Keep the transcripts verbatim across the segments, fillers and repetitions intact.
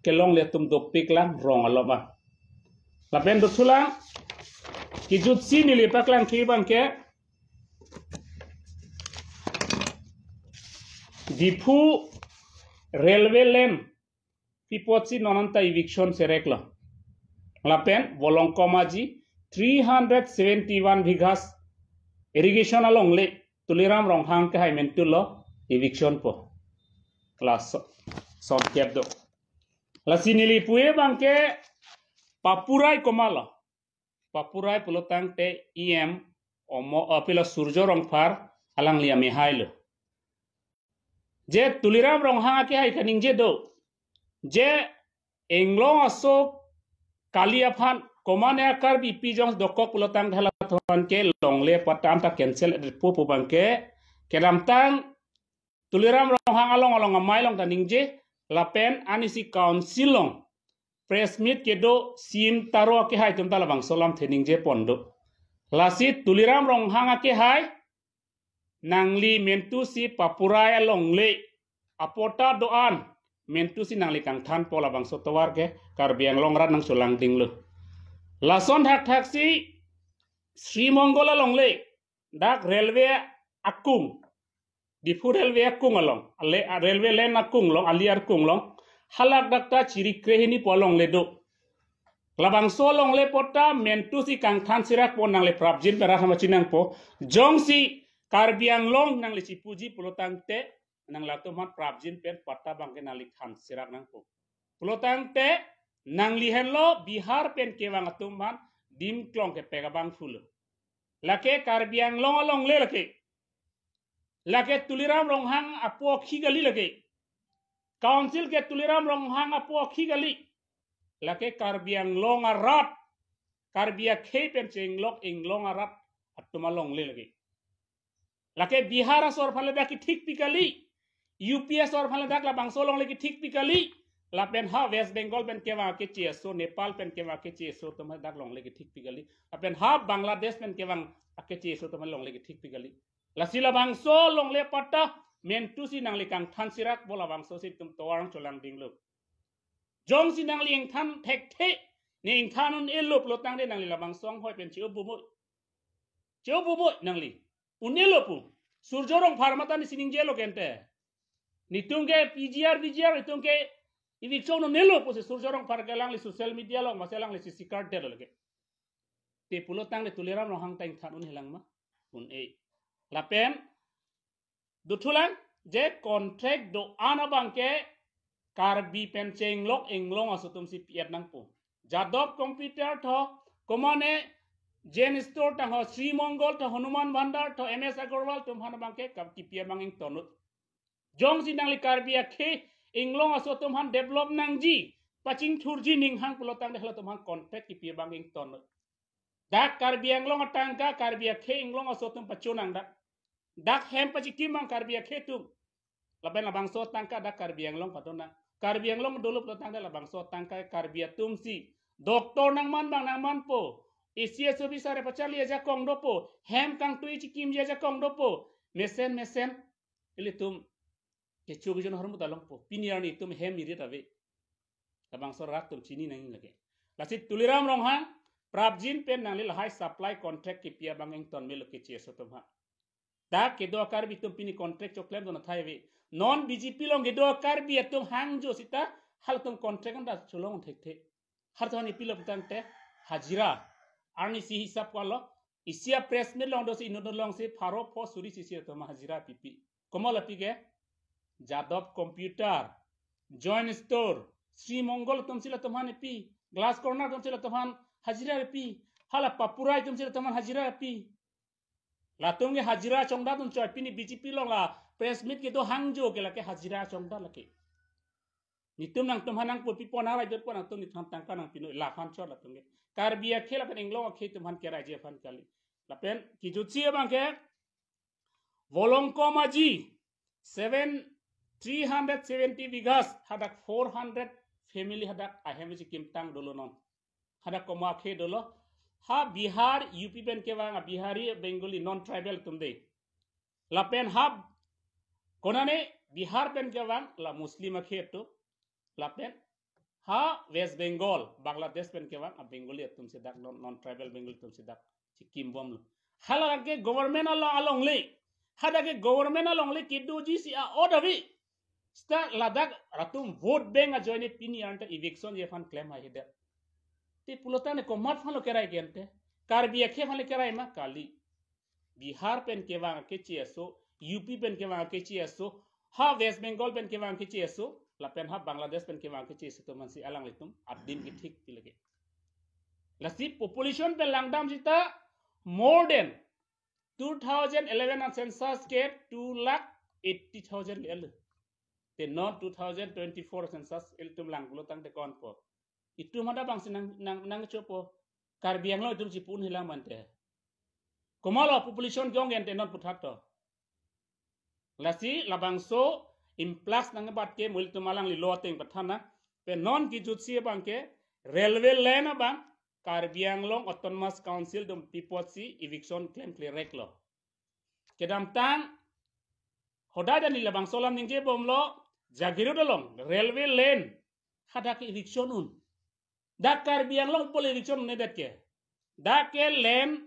kelongle atum dopik lang rong along an. Lapen dothulang, kejutsi neli paklangthu abangke Diphu railway land pi apotsi non anta eviction sereklo. Lapen Volongkom Aji three hundred seventy-one bighas irrigation alongle Tuliram Ronghang kehai mentulo eviction po. Class son kep do. Lasi neli pu abangke Papurai komatlo. Papurai pulotangte E M omo, eh, pilo Surjo Rongphar alangli amehailo. Je Tuliram Ronghang akehai kaningje do. Je inglong aso kali aphan komane a-Karbipi jong dokok pulotangte halatum aphan ke longle patta ta cancel pu pu abangke kedamtang Tuliram Ronghang along along amei along ta ningje, lapen anisi council along press meet kedo C M Taro akehai atum ta labangso alamthe ningje pon do. Lasi Tuliram Ronghang akehai nangli mentusi Papurai alongle apatta do-an mentusi nangli kangthanpo, labangso tovar ke Karbi Anglong arat nangcholangdinglo. Lason thakthaksi Sri Mongol alongle dak railway akung, Diphu railway akung along, ale, a, railway line akung along, ali akung along, halak dak ta chiri krehini pu alongle do. Labangso alongle patta mentusi kangthan serakpo, nangli prapjin pen rat atum chinangpo. Jongsi Karbi Anglong nangli chipuji pulotangte nangli latum aphan prapjin pen patta abangke nangli than serak nangpo. Pulotangte nangli henlo Bihar pen kevang atum aphan dim klong kepek abangphulo. Lake Karbi Anglong alongle lake. Lake Tuliram Ronghang apo akhi kali lake. Council ke Tuliram Ronghang apo akhi kali. Lake Karbi Anglong arat, Karbi akhei pen chenglok inglong arat atum alongle lake. Lake Bihar asor aphan le dak kethikpi kali. U P asor aphan le dak labangso alongle kethikpi kali. Lapen ha West Bengal pen kevang akeche aso, Nepal pen kevang akeche aso atum dak alongle kethikpi kali. Lapen ha Bangladesh pen kevang akeche aso atum alongle kethikpi kali. Lasi labangso alongle patta mentusi nangli kangthan serakpo, labangsosi itum tovar nangcholangdinglo. Jongsi nangli ingthan thekthe, ne ingthan un-elo pulotangte nangli labangso anghoi pen che-o bumoi. Che-o bumoi nangli. Un-elo pu. Surjo Rongphar mate nisi ningjelo kente. Netum ke P G R, V G R, netum ke eviction un-elo pusi Surjo Rongphar ke alangli social media along masi alangli si sikar delo lake. Te pulotangte Tuliram Ronghang ta ingthan un-elang ma? Un-e. Lapen dothulang, je contract do-an abangke Karbi pen chenglok inglong aso atumsi pi-et nangpo. Jadov Computer tho, komane Jain Store tang ho, Sri Mongol tho, Hanuman Bandar tho, M S Agarwal atum aphan abangke kap kipi abang ingtonnoi. Jongsi nangli Karbi akhei inglong aso atum aphan develop nangji, pachingthurji ninghang pulotangte halatum aphan contract kipi abang ingtonnoi. Dak Karbi Anglong atangka Karbi akhei inglong aso atum pachonang dak. Dak hem pachikim abang Karbi akhei atum. Lapen labangso atangka dak Karbi Anglong padonang. Karbi Anglong dolo pulotangte labangso atangka Karbi atumsi. Doctor nangman abang nangmanpo. A C S officer pacharli ajakong dopo. Hem kangtui chikimji ajakong dopo. Mesen mesen. Ilitum kecho kejun ahormu ta longpo. Pini arni itum hem irit ave. Labangso rat atum chini nangji lake. Lasi Tuliram Ronghang, prapjin pen nangli lahai supply contract kipi abang ington melo keche aso atum aphan. Dak kedo a-Karbi atum pini contract choklem dona thai ave. Non B J P along kedo a-Karbi atum hangjo sita halatum contract anta cholong thekthe. Halatum aphan ipilo pulotangte hajira. Arnisi hisap kalo. Isi a-press meet along dosi inut alongsi pharo pho suri isi isi atum hajira pipi. Komat lapu ke? Jadov Computer, Jain Store, Sri Mongol atumsi latum aphan ipi, Glass Corner atumsi latum aphan hajira ipi, hala Papurai atumsi latum aphan hajira ipi. Latum ke hajira chongdat un choi, pini B J P along la press meet kedo hangjo ke lake hajira chongdat lake. Netum nangtum aphan nangpurpi pon arai dot pon nangtum netum aphan tangka nangpinoi, laphan chot latum ke. Karbi akhei lapen inglong akhei atum aphan keraiji aphan kali. Lapen kejutsi abangke Volongkom Aji, seven, three hundred seventy bighas, hadak four hundred family hadak ahem chikim tang dolo non. Hadak komat akhei dolo. Ha Bihar, U P pen kevang a-Bihari, Bengali, non-tribal atum dei. Lapen ha konane Bihar pen kevang la Muslim akhei atum. Lapen Ha West Bengal, Bangladesh pen kevang a Bengali atum si dak non, non tribal Bengali atum si dak chikim bomlo. Hala ke government along, alongle. Hadak ke government alongle kedoji si a-order ave. Seta ladak latum vote bank ajoine pini anta eviction ji aphan klem haihedet. Te pulotangte komat aphanlo kerai ke ante? Karbi akhei aphanle kerai ma? Kali. Bihar pen kevang akhei aso, U P pen kevang akhei aso, ha West Bengal pen kevang akhei aso, lapen ha Bangladesh pen kevang akhei aso atum aphan si alanglitum adim kethik pi lake. Lasi population pen langdam seta more than two thousand eleven an census ke two lakh eighty thousand le alo. Te non two thousand twenty-four census ilitum lang pulotangte konpo? Itum hadak abang si nang, nang, nangchopo. Karbi Anglong itum si pu-un hilang mante. Komatlo population ke-ong ke ante non puthot to? Lasi labangso influx nangkebat ke mo ilitum alangli lo ateng pathan nang. Pen non kejutsi abang ke railway line abang Karbi Anglong Autonomous Council atum pi apotsi eviction klemkle reklo. Kedamtang hodai dan neli labangso alam ningjebomlo, Jagiroad along railway line hadak ke eviction un. Dak Karbi Anglong pule eviction un-edet ke. Dak ke line,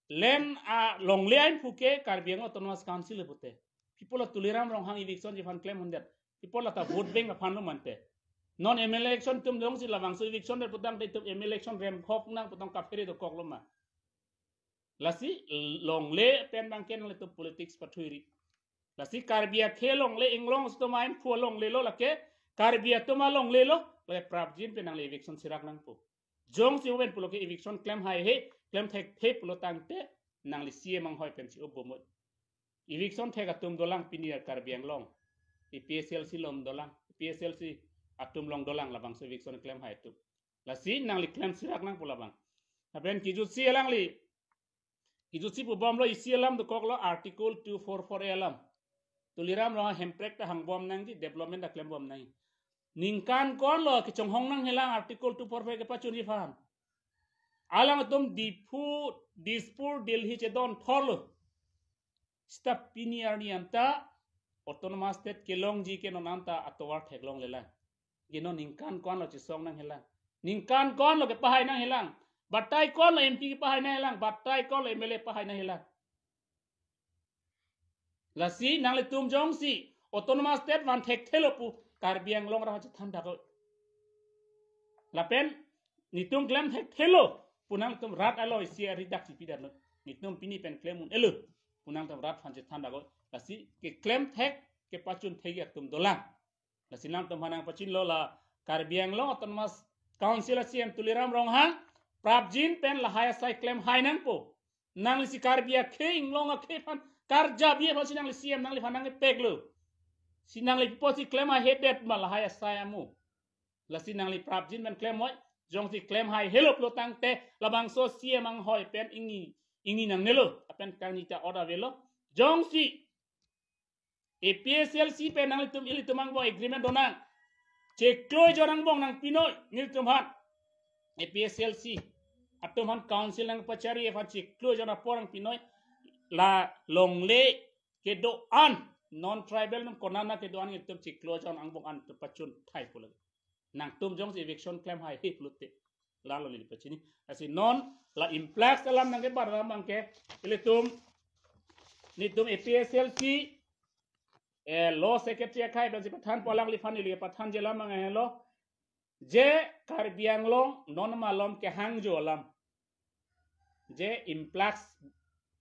line alongle ahin phu ke Karbi Anglong Autonomous Council pute. Pi apotlo Tuliram Ronghang eviction ji aphan klem undet? Pi apotlo, ta vote bank aphanlo mante? Non M L A election atum jongsi labangso eviction det putangte itum M L A election remkhok nang putang kaphere dokoklo ma? Lasi longle pen abang ke nanglitum politics pathuiri. Lasi Karbi akhei longle, Inglong atum ahin phu longlelo lake, Karbi atum alonglelo, lake prapjin pen nangli eviction sirak nangpo. Jongsi oven pulo ke eviction klem haihe, klem thekthe pulotangte nangli C M anghoi pensi obomoi. Eviction thek atum dolang pini a Karbi Anglong. A P H L C along dolang, A P H L C atum along dolang labangso eviction klem hai atum. Lasi nangli klem sirak nangpo labang. Lapen kejutsi alangli, kejutsi pubomlo, isi alam dokoklo, Article two four four A alam. Tuliram Ronghang hemprek ta hangbom nangji, development ta klembom nangji. Ningkan ko-anlo kechonghong nanghelang Article two four four A kepachunji aphan? Alangtum Diphu, Dispur, Delhi chedon thorlo. Seta pini arni anta Autonomous State kelongji ke non anta atovar theklonglelang. Ke non ningkan ko-anlo chesong nanghelang? Ningkan ko-anlo kepahai nanghelang? Batai ko-anlo M P kepahai nanghelang? Batai ko-anlo M L A pahai nanghelang? Lasi nanglitum jongsi Autonomous State van thekthelo pu Karbi Anglong arat chethan dakoi. Lapen netum klem thekthelo pu nangtum rat alo isi ari dak chipi dan lo. Netum pini pen klem un-elo pu nangtum rat aphan chethan dakoi. Lasi keklem thek, kepachun thek atum dolang. Lasi nangtum aphan nangpachinlo, la Karbi Anglong Autonomous Council a C M Tuliram Ronghang prapjin pen lahai asai klem hai nangpo. Nangli si Karbi akhei, Inglong akhei aphan karjabi aphansi nangli C M, nangliphan nangkepeklo. Si nangli pi apotsi klem haihedet ma lahai asai amo? Lasi nangli prapjin pen klem oi, jongsi klem haihelo pulotangte labangso C M anghoi pen ingni, ingni nangnelo, lapen kangni ta order avelo. Jongsi A P H L C pen nanglitum ilitum angbong agreement donang, chiklo jon angbong nangpinoi nelitum aphan. A P H L C atum aphan council nangpachari aphan chiklo jon apor nangpinoi. La longle kedo-an, non tribal atum konana kedo-an nelitum chiklo jon angbong an pachun thai pulo. Nangtum jongsi eviction klem haihe pulote, lalo neli pachini. Lasi non la influx alam nangkebat alam abang ke, ilitum, netum A P H L C, eh, law secretary akhei pensi pathanpo, alangliphan neli pathanji alam abang helo. Je Karbi Anglong non malom kehangjo alam, je influx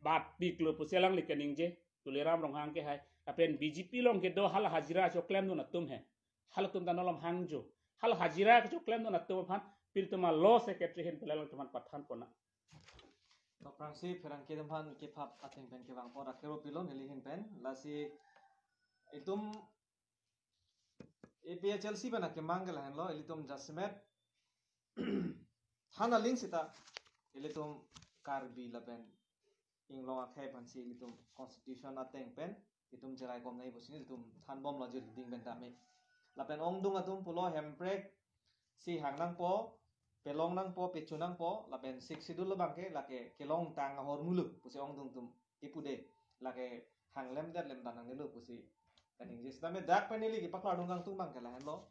batpiklo pusi alangli keningje, Tuliram Ronghang ke hai. Lapen B J P along kedo hala hajira choklemdun atum he. Halatum ta non malom hangjo. Hala hajira choklemdun atum aphan pil tuma law secretary ahin pila alangtum aphan pathanpo na. Aphrangsi pherangke atum aphan kephap ateng pen kevang apor akero pilo neli ahin pen. Lasi itum A P H L C pen akemang ke lahenlo, ilitum jasemet than aling seta ilitum Karbi lapen Inglong akhei aphansi ilitum constitution ateng pen itum cherai kom nai pusi ilitum thanbomlo jirpi ding pen tame. Lapen ongdung atum pulo hemprek si hang nangpo, pelong nangpo, pechu nangpo, lapen Sixth Schedule lo abang ke lake kelongtang ahormu lo pusi ongdung atum kipu de, lake hang lemdet lemdan nangnelo pusi kaningje. Sitame dak pen neli kepaklardun kangtung abang ke lahenlo.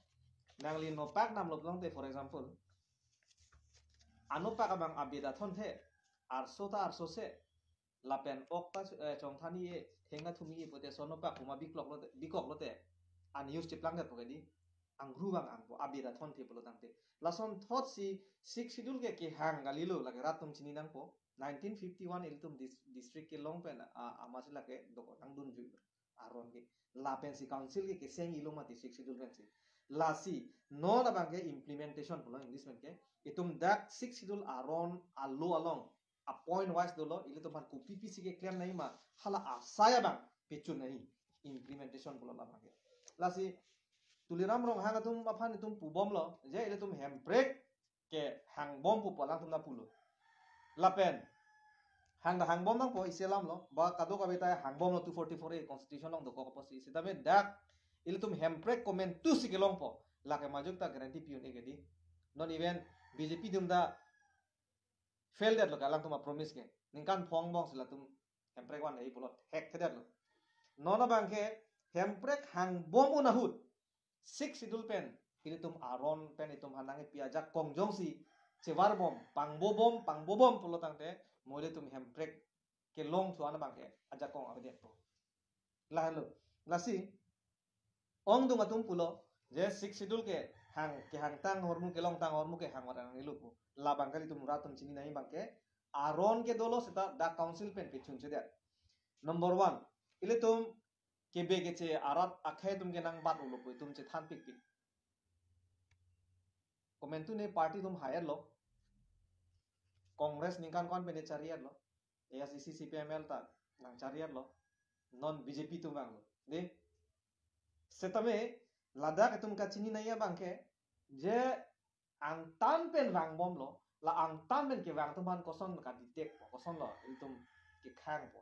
Nangli nopak namlo pulote, for example, anopak abang abida thon the, arso ta arso se, lapen ok ta, eh, chongthan-i-e, thengta thum-i-e pute, so nopak kuma biklok lote, bikok lote, unused cheplang det po kedi, angru bang angpo, abida thon the pulo tangte. Lason thotsi Sixth Schedule ke kehang kalilo, lake rat atum chini nangpo. Nineteen fifty-one ilitum dis-, district kelong pen, a, amatsi lake doko nangdun ju aron ke. Lapensi council ke keseng-ilo mati Sixth Schedule pensi. Lasi, non abang ke implementation pulo English pen ke. Itum dak Sixth Schedule aron alo along, a point wise dolo, ilitum aphan kopi pisi keklem nangji ma, hala asai abang pechun nangji. Implementation pulo labang ke. Lasi, Tuliram Ronghang atum aphan itum pubomlo, je ilitum hemprek kehangbom pu pu alangtum nangpulo. Lapen, hang ta hangbom nangpo isi alamlo, ba kadokave ta hangbomlo two forty-four A constitution along dokok apotsi, sitame dak ilitum hemprek komantusi kelongpo, lake majok ta guarantee pi-un-e kedi. Non even B J P atum ta fail detlo ke alangtum a-promise ke. Ningkan phongo angbong si latum hemprek van-e pulo thekthedetlo. Non abang ke hemprek hangbom-un ahut, Sixth Schedule pen, ilitum aron pen itum aphan nangkepi ajakong jongsi chevarbom, pangbobom, pangbobom pulo tangte, mo ilitum hemprek kelong thu-an abang ke ajakong avedetpo. Lahenlo. Lasi, ongdung atum pulo, je Sixth Schedule kehang, kehangtang ahormu, kelongtang ahormu kehang ora nangilo pu. Labang kali itum rat atum chini nangji abang ke, aron ke dolo seta dak council pen pechun chedet. Number one, ilitum kebe keche arat akhei atum ke nangbat-olo pu itum chethan pikpik. Komantu ne party atum hai-etlo. Congress ningkan ko-an pen ne chari-etlo. A I C C C P I M L ta nangchari-etlo. Non B J P atum vanglo. Dei. Setame ladak itum kachini nangji abang ke, je angtan pen vangbomlo, la angtan pen kevang atum aphan koson ka-detect po, kosonlo ilitum kekhangpo.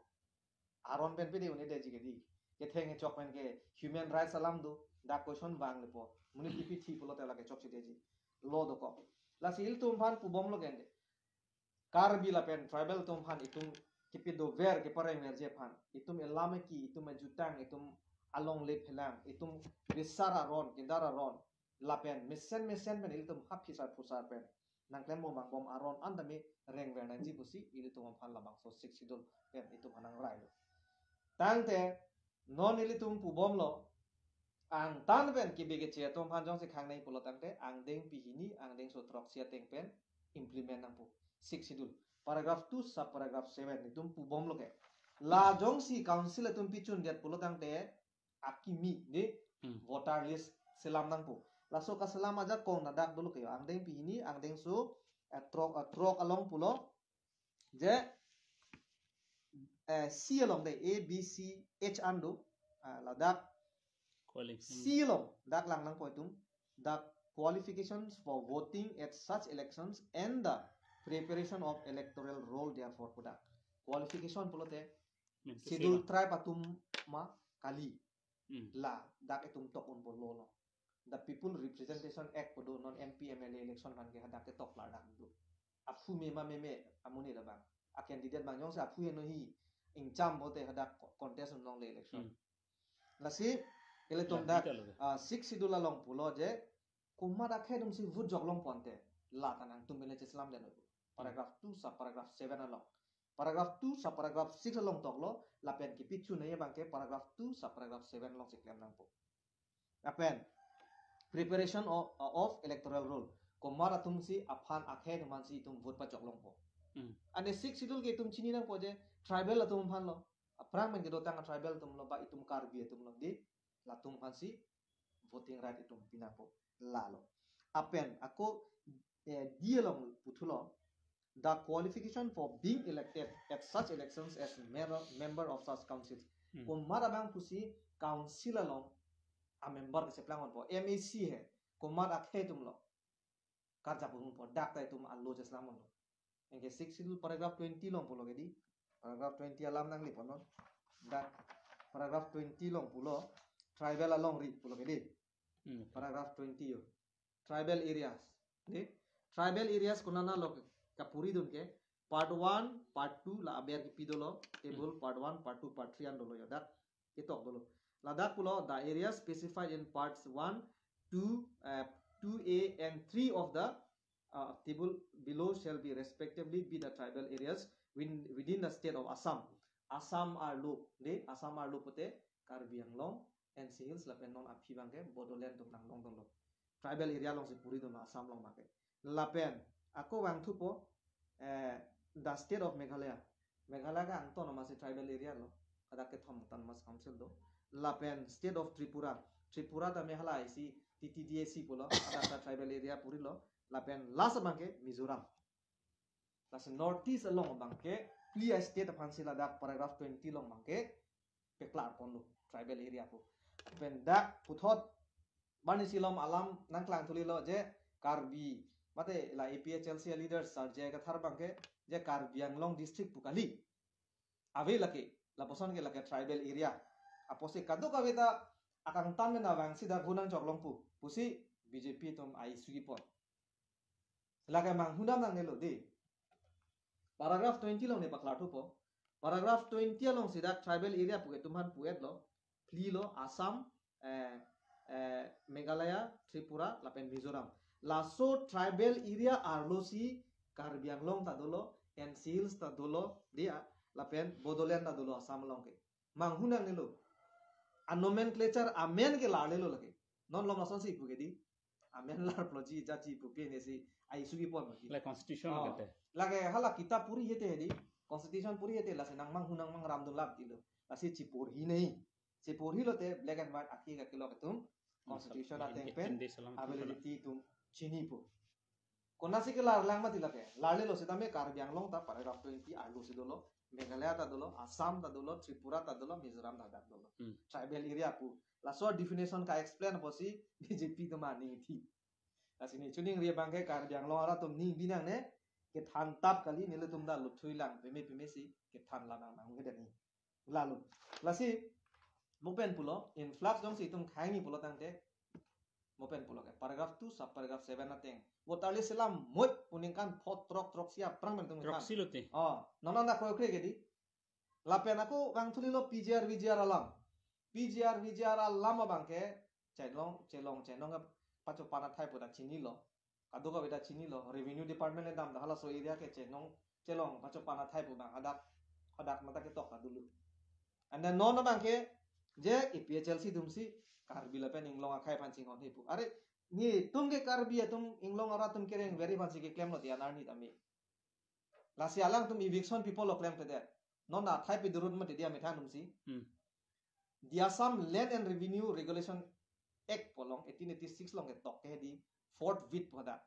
Aron pen pide un-edetji kedi. Ketheng kechok pen ke human rights alam do, dak koson vanglepo. Monit kipi thi pulote lake chokchedetji. Law dokok. Lasi ilitum aphan pubomlo kende. Karbi lapen tribal atum aphan itum kepi dover keparengverji aphan, itum elam eki, itum ajutang, itum alongle phelang, itum bisar aron, kedar aron, lapen mesen mesen pen ilitum hap phisar phusar pen nangklembom vangbom aron an tame rengver nangji pusi ilitum aphan labangso Sixth Schedule pen itum aphan nangrailo. Tangte non ilitum pubomlo, angtan pen kebe keche atum aphan jongsi khang nangji pulo tangte, angdeng pehini, angdengso throksi ateng pen implement nangpo Sixth Schedule. Paragraph two, sub paragraph seven, itum pubomlo ke. La jongsi council atum pechundet pulo tangte, akimi, dei, Hmm. voter list selam nangpo. Laso kaselam ajakong ladak dolo ke yo. Angdeng pehini, angdengso, eh, throk, eh, throk along pulo. Je, eh, C along dei, A, B, C, H an do, ah, ladak Qualification. C along, dak lang nangpo itum. The qualifications for voting at such elections and the preparation of electoral roll therefore pu dak. Qualification pulote, Main ke Schedule seba. Tribe atum ma kali. Hmm. La, dak itum tok unpo law along. The People Representation Act pu do, non M P M L A election aphan ke hadak ketok ladak do. Aphu me ma meme amonit labang. A candidate abang jongsi aphu heno hi ingcham pote hadak co-, contest longle election. Hmm. Lasi, ilitum la dak, bita lo ke. Ah, Sixth Schedule along pulo je, komat akhei atumsi vote joklongpo ante, la ta nangtum pen le cheslam den. Paragraph two, sub paragraph seven along. Paragraph two, sub paragraph six along toklo, lapen kepechun nangji abang ke paragraph two, sub paragraph seven alongsi klem nangpo. Lapen, preparation of, of electoral roll. Komat atumsi aphan akhei atum aphansi itum vote pachoklongpo. Hmm. Ante Sixth Schedule ke itum chini nangpo je, tribal atum aphanlo. Aphrang pen kedotang tribal atumlo, ba itum Karbi atumlo, dei, latum aphansi voting right itum pi nangpo, lalo. Lapen, ako, eh, D along puthulo, the qualification for being elected at such elections as mer-, member of such councils. Hmm. Komat abang pusi council along a member kacheplang unpo, M A C he, komat akhei atumlo karjap unpo, dak ta itum a law cheslam unlo. Anke Sixth Schedule paragraph twenty along pulo ke dei. Paragraph twenty alam nangle pon non. Dak paragraph twenty along pulo, tribal alongri pulo ke dei. Hmm. Paragraph twenty yo. Tribal areas. Dei. Tribal areas konatlo ke, kapuri dun ke. Part one, part two la aber kepi dolo. Table Hmm. part one, part two, part three an dolo yo dak. Ketok dolo. Ladak pulo, the areas specified in parts one, two, eh, two A and three of the uh, table below shall be respectively be the tribal areas within, within the state of Assam. Assam arlo, de, Assam arlo pute Karbi Anglong, N C Hills lapen non aphi abangke Bodoland atum nanglong dunlo. Tribal area alongsi puri dunlo Assam along abangke. Lapen ako vangthupo, eh, the state of Meghalaya. Meghalaya ke angton amatsi tribal area lo. Hadak kethom autonomous council do. Lapen state of Tripura. Tripura tame hala isi T T D A C pulo. Hadak ta tribal area purilo. Lapen last abangke Mizoram. Lasi North East along abangke, phli a-state aphansi ladak paragraph twenty along abangke paklar ponlo tribal area pu. Lapen dak puthot bani silom alam nangklang thulilo je Karbi, mate la A P H L C leaders Sir J I Kathar abangke je Karbi Anglong district pu kali. Ave lake, lapuson ke lake tribal area. Apotsi kadokave ta akangtan pen abangsi dak hunang choklong pu. Pusi B J P atum ai sugi pon. Lake manghunam nangnelo de. Paragraph twenty along ne paklar thupo. Paragraph twenty alongsi dak tribal area pu ke atum aphan pu-etlo. Phli lo Assam, eh, eh, Meghalaya, Tripura, lapen Mizoram. Laso tribal area arlosi Karbi Anglong ta dolo, N C Hills ta dolo, dia, lapen Bodoland ta dolo Assam along ke. Manghunang nelo. A nomenclature amen ke larlelo lake. Non lom lasonsi ipu ke di. Amen larploji jaji ipu pen isi ai sugi pon mati. Like constitution Oh. Kete. Lake hala kitab puri hete hedi. Constitution puri hete lasi nang manghunang mangram dun lap tilo. Lasi chipurhi nei. Chipurhi lote black and white aki ka kilo ketum. Constitution ateng pen Hindi salam a validity atum chinipo. Konatsi ke larlang mati lake. Larlelo setame Karbi Anglong ta paragraph twenty arlosi dolo. Meghalaya ta dolo, Assam ta dolo, Tripura ta dolo, Mizoram ta dak dolo. Hmm. Tribal area pu. Laso definition ka-explain apotsi B J P atum aning thi. Lasi ne chuning ri abangke Karbi Anglong arat atum ning binang ne kethan tap kali nelitum ta luthui lang peme pemesi kethan lang nang nang ke dani. Lalo. Lasi mo pen pulo influx jongsi itum khangni pulo tangte mo pen pulo ke paragraph two sub paragraph seven ateng. Voter list selam mut pu ningkan pho throk throksi aphrang pen itum Throksi than. Lote. Oh, non anta kroikre ke di. Lapen ako vangthulilo P G R, V G R alam. P G R, V G R alam abangke chenong, chelong, chenong ke pachopan athai pu ta chinilo. Kadokave ta chinilo. Revenue department le dam ta halaso area ke chenong, chelong pachopan athai pu abang hadak, hadak mata ketok ta dolo. And then non abangke je A P H L C atumsi Karbi lapen Inglong akhei aphan chinghon he pu. Are, netum ke Karbi atum Inglong arat atum kereng veri aphansi keklemlo ti anar ni tame. Lasi alangtum eviction pu pulo klemkledet. Non athai pedurut mati dia methang atumsi. Hmm. The Assam Land and Revenue Regulation Act pu along eighteen eighty-six along ketok ke hedi fourth writ pu hadak.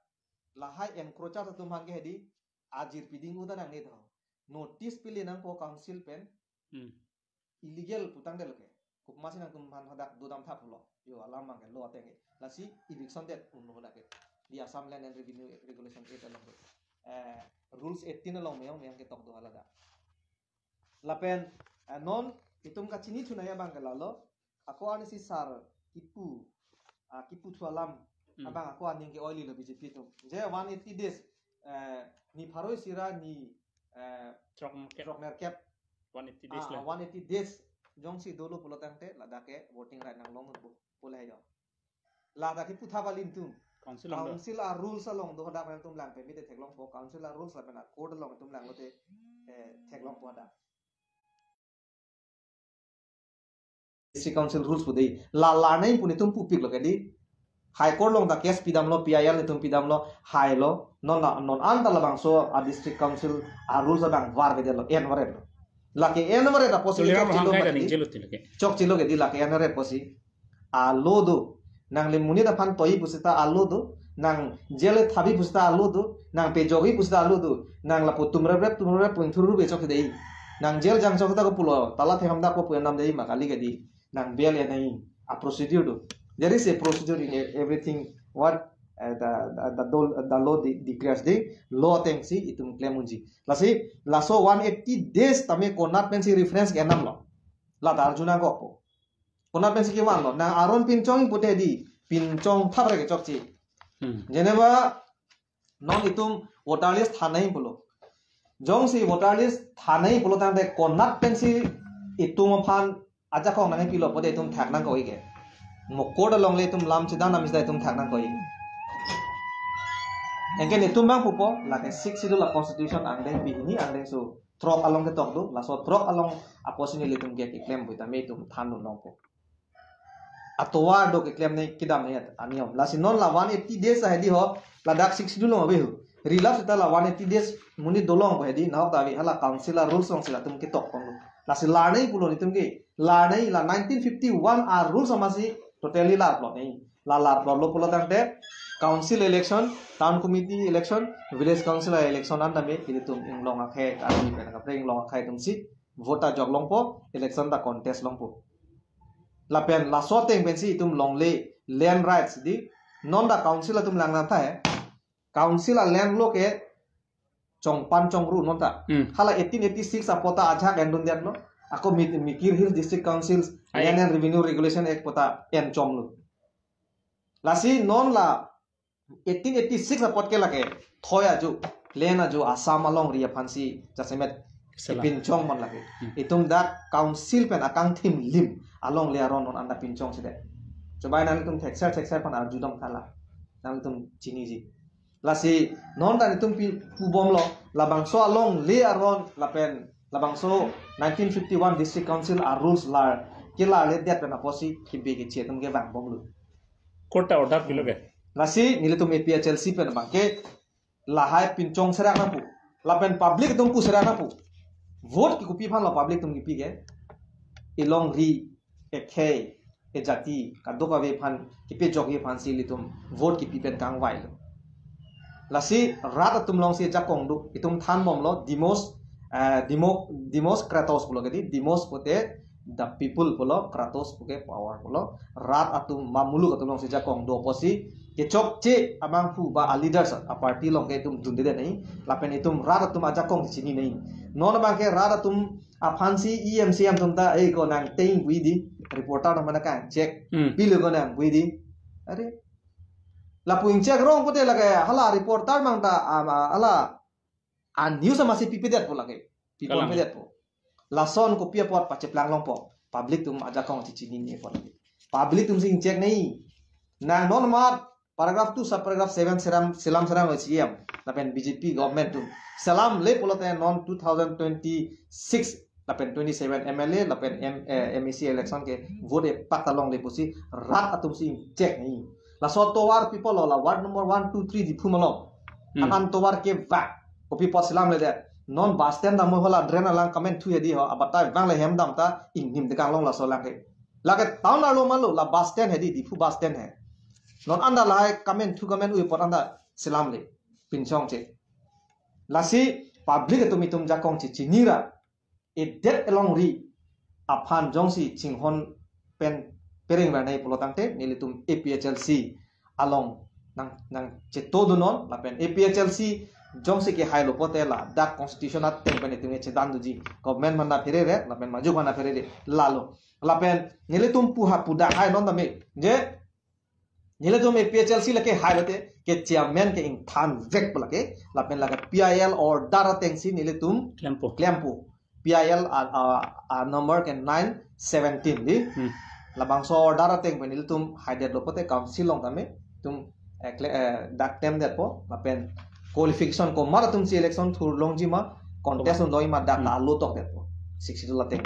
Lahai encroacher atum aphan ke hedi ajir piding uda nangne tho. Notice pili nangpo council pen. Hmm. Illegal pu tangdetlo ke. Komatsi nangtum aphan hadak dodam tha pulo. Yo alam abangke law ateng ke. Lasi eviction det unlo hadak ke. The Assam Land and Revenue Regulation Act along ke. Eh, rules eighteen along meyong meyong ketok do hala dak. Lapen, eh, non itum kachini thunai abangke lalo. Ako arnisi sar kipu, ah, kipu thu alam. Hmm. Abang ako aning ke-oililo B J P atum. Je one eighty days, eh, ni pharo isi ra ni, eh, Throk nerkep. Throk nerkep. One eighty days Ah, le. One eighty days jongsi dolo pulo tangte ladak ke voting right nanglong pu, pu le yo. Ladak ke putha balin tum. Council along do. Council a-rules along do hadak nangtum lang peme te theklongpo. Council a-rules lapen a-code along itum lang lote, eh, theklongpo hadak. District Council rules pu dei. La la nai pu netum pupiklo ke di. High Court along ta case pidamlo, P I L netum pidamlo, hailo. Non la, non anta labangso a-District Council a-rules abang varvedetlo, envaretlo. Lake envaret apotsi Tuliram chokchelo hangkai mati. Daning jelo ti lake. Chokchelo ke di lake envaret apotsi. A-law do. Nang le monit aphan toi pusita a-law do. Nang jail thabi pusita a-law do. Nang pejokji pusita a-law do. Nang lapu tumrep rep, tumrep rep pu ingthur rup e chok dei. Nang jail jang chok ta ko pulo. Tala thekam dak ko pu enam dei ma kali ke di. Nang bail enai. A-procedure do. There is a procedure in e-, everything what, uh, the, the, the, dol-, the law de-, declares de law atengsi itum klem unji. Lasi, laso one eighty days tame konat pensi reference ke enamlo. La ta arjuna gokpo. Konat pensi kevanlo. Nang aron pinchong pute di. Pinchong thap re ke chokche. Hmm. Jeneba non itum voter list thanai pulo. Jongsi voter list thanai pulo tangte konat pensi itum aphan ajakong nangpilo pute itum thak nangkok-ik ke. Mo court along le itum lam chedam nami sida itum thak nangkok-ik. Anke netum abang pupo, lake Sixth Schedule a-constitution angdeng pini angdengso throk along ketok do, laso throk along apotsi nelitum ke keklem pu tame itum thandun longpo. Atovar do keklemne kedamne aniyom. Lasi non la one eighty days hedi ho, ladak Sixth Schedule along ave ho. Rilap seta la one eighty days monit dolongpo hedi, nahok ta ave, hala council a-rules alongsi latum ketok ponlo. Lasi larnei pulo netum ke, larnei la nineteen fifty-one a-rules amatsi totally larplot nei. La larplotlo pulo tangte council election, town committee election, village council election an tame ilitum inglong akhei, Karbi pen kaprek inglong akhei atumsi vote ta jok longpo, election ta contest longpo. Lapen laso ateng pensi itum longle land rights di, non ta council atum lang nangtha he. Council a-land lo ke chongpan chongru non ta. Hmm. Hala eighteen eighty-six apot ta ajahak endundetlo. Ako Mi-, Mikir Hills District Council Ai. Land and Revenue Regulation Act apot ta enchomlo. Lasi non la eighteen eighty-six apot ke lake thoi ajo, land ajo Assam alongri aphansi jasemet Salam. Ipinchong man lake. Hmm. Itum dak council pen akangthim lim alongle aron non anta pinchongsi det. Chobai nangtum thekser thekser aphan arjudam tha la. Nangtum chiniji. Lasi non ta netum pi pubomlo, labangso alongle aron lapen labangso nineteen fifty-one District Council a-rules lar kelarledet pen apotsi kibe kiche atum ke vangbomlo. Court ta order pilo ke. Lasi nelitum A P H L C pen abang ke lahai pinchong serak nangpo. Lapen public atum pu serak nangpo. Vote ke kopi aphanlo public atum kipi ke? Ilongri, ekhei, ejati, kadokave aphan kipejokji aphansi ilitum vote kipi pen kangvailo. Lasi rat atum alongsi jakong do, itum thanbomlo, demos, eh, demo, demos kratos pulo ke di, demos pute the people pulo, kratos puke power pulo, rat atum ma muluk atum alongsi jakong do apotsi, kechokche abangphu ba a-leaders a-party along ke itum dunde nei, lapen itum rat atum ajakong chini nei. Non abang ke rat atum aphansi E M C M atum ta, "Ei ko nang teng pu di, reporter atum mana kang check, Hmm. pilo ko nang pu di." Are, lapu ingcheck rong pute lake, hala reporter mang ta, am, a, hala, a-news amatsi pipedetpo lake, Kalang. pipedetpo. Lason kopi apot pacheplang longpo, public atum ajakong chichinine apot lake. Public atumsi ingcheck nei. Nang non mat, paragraph two, subparagraph seven seram, selam seram C M, lapen B J P government atum selamle pulote non two thousand twenty-six lapen twenty-seven M L A lapen M-, eh, M A C election ke vote epak ta longle pusi rat atumsi ingcheck nei. Laso tovar people lo la ward number one, two, three Diphu malom. Hmm. An an tovar kevang. Kopi apot selamledet. Non bus stand dam hala drain alang kamen thu hedi ho, abatai vangle hem dam ta ingnim dekang long laso lang ke. Lake town arlo malo, la bus stand hedi, Diphu bus stand he. Non anta lahai kamen thu kamen ui apot anta selamle, pinchongche. Lasi public atum itum jakong chichinira, edet alongri aphan jongsi chinghon pen pereng ranai pulo tangte, nelitum A P H L C along nang, nangchetongdunnon, lapen A P H L C jongsi kehailo pote ladak constitution ateng pen itum chedan doji. Government mana pherere, lapen maju mana pherere, lalo. Lapen nelitum puha puda hai non tame, je nelitum A P H L C lake hailote, ke chairman ke ingthanvekpo lake, lapen lake P I L order atengsi nelitum Klempo. klempo. P I L a, a, a number ke nine seventeen di. Hmm. Labangso order ateng pen ilitum haidetlo pote council along tame itum, eh, kle-, eh, dak temdetpo, lapen qualification komat atumsi election thurlongji ma, contest Komat. unlongji ma dak Hmm. ta lotokdetpo. Sixth Schedule ateng.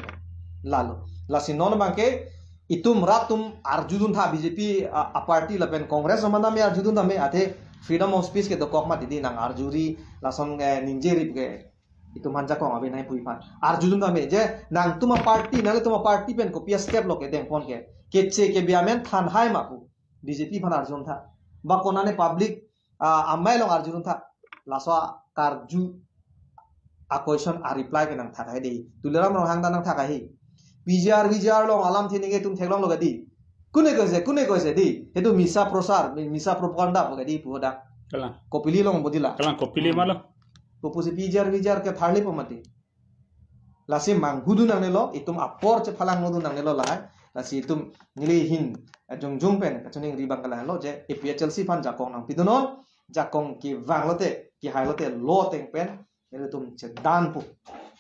Lalo. Lasi non abang ke itum rat atum arjudun tha, B J P a, a-party lapen Congress atum tame arjudun tame, athe freedom of speech ke dokok ma di di nang arjuri, lason, eh, ningjeri ke itum aphan jakong ave nai pu aphan. Arjudun tame je nangtum a-party, nanglitum a-party pen kopi a-step lo kedengpon ke. Keche kebi amen thanhai ma pu. B J P aphan arjudun tha. Ba konane public, ah, amei along arjudun tha. Laso karju a-question a-reply ke nangthak hai dei. Tuliram Ronghang ta nangthak hai. P G R, V G R along alam thini ke itum theklonglo ke di. Kune koise, kune koise di. Hetu misa prosar, mi-, misa propaganda pu ke di pu hodak. Kalang. Kopili along bodi la. Kalang, kopili Hmm. malo. Kopusi P G R, V G R ke tharlipo mati. Lasi manghudun nangnelo, itum apor chephalangnodun nangnelo lahai. Lasi itum neli ahin, eh, jongjong pen kachiningri abang ke lahelo je A P H L C aphan jakong nangpidunnon, jakong kevanglote, kehailo te lo ateng pen nelitum chedanpo.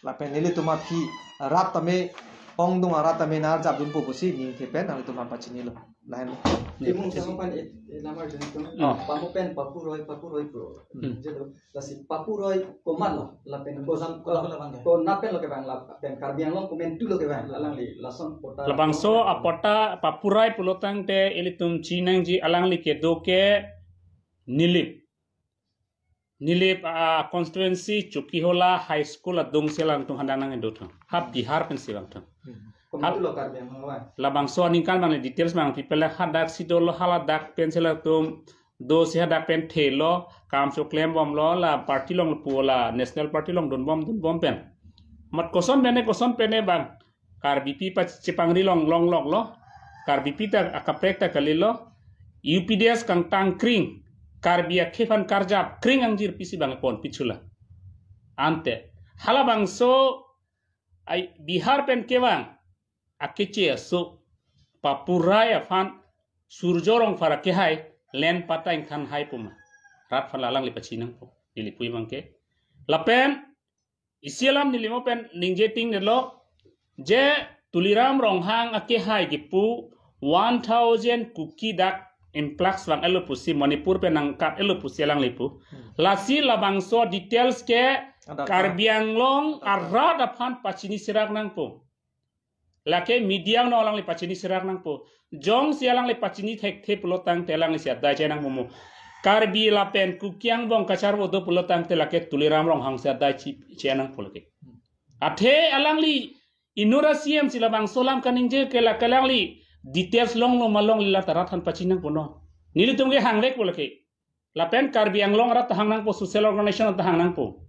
Lapen nelitum aphi rat tame, ongdung arat tame nangarjapdunpo pusi ningke pen nanglitum aphan pachinilo. Lain. Timung sama pan e, e lamar jeng tum. Oh. Pamu pen Papu Roy, Papu Roy pro. Hmm. Jadu, lasi Papu Roy komat lo, lapen kozam ko, labang ke, konat pen lo kevang, lapen Karbi Anglong komantu lo kevang, alangli lason patta. Labangso apatta Papu Roy pulo tangte ilitum chiningje alangli kedo ke Nilip. Nilip a constituency Chokihola High School adungsi alangtum hadak nangdo thang. Ha Bihar pensi vangthang. Hmm. Komantu lo Karbi Anglong vang. Labangso aningkan abang le details abang people le hadak si dolo, haladak pensi latum dosi hadak pen thelo, kam choklem bomlo, la party along pu la National Party along dunbom dunbom pen. Mat koson pen e, koson pen e abang Karbipi pachepangri longlong lo. Karbipi ta akaprek ta kalilo. U P D S kangtang kring. Karbi akhei aphan karjap kring angjir pisi abang ponpi chula. Ante halabangso ai Bihar pen kevang akeche aso Papu Roy aphan Surjo Rongphar akehai len patta ingthan hai puma. Rat aphan alangli pachiningpo. Neli pu abang ke. Lapen isi alam neli mo pen ningje ting nelo, je Tuliram Ronghang akehai kipu one thousand Kuki dak influx vang-etlo pusi, Manipur pen nangkat-etlo pusi alangli pu. Hmm. Lasi labangso details ke ada Karbi Anglong arat aphan pachini serak nangpo. Lake media along alangli pachini serak nangpo. Jongsi alangli pachini thekthe pulo tangte alanglisi adai chenangpo mo. Karbi lapen Kuki angbong kacharvo do pulo tangte lake Tuliram Ronghang si adai chi-, chenangpo lake. Athe alangli inut a-C M si labangso alam kaningje ke lake alangli details longlo ma longle la ta rat aphan pachiningpo non. Nelitum ke hangvekpo lake. Lapen Karbi Anglong arat ta hang nangpo, social organization ta hang nangpo.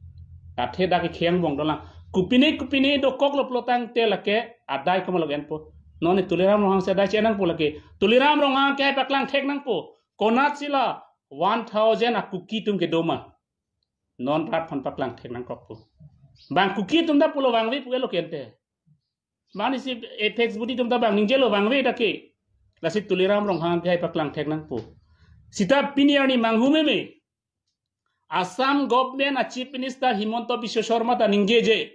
Athe dak akhei angbong dolang. Kopine kopine dokoklo pulo tangte lake adai komat lo enpo. Non ne Tuliram Ronghang si adai chenangpo lake. Tuliram Ronghang ke paklang thek nangpo. Konatsi la one thousand a Kuki atum kedo ma. Non rat aphan paklang thek nangkokpo. Bang Kuki atum ta pulo vangve pu-etlo kente. Mane si apex body atum ta bang ningjelo vangve dak ke. Lasi Tuliram Ronghang ke hai paklang thek nangpo. Seta pini arni manghu meme. Assam government a Chief Minister Himanta Biswa Sarma ta ningjeje.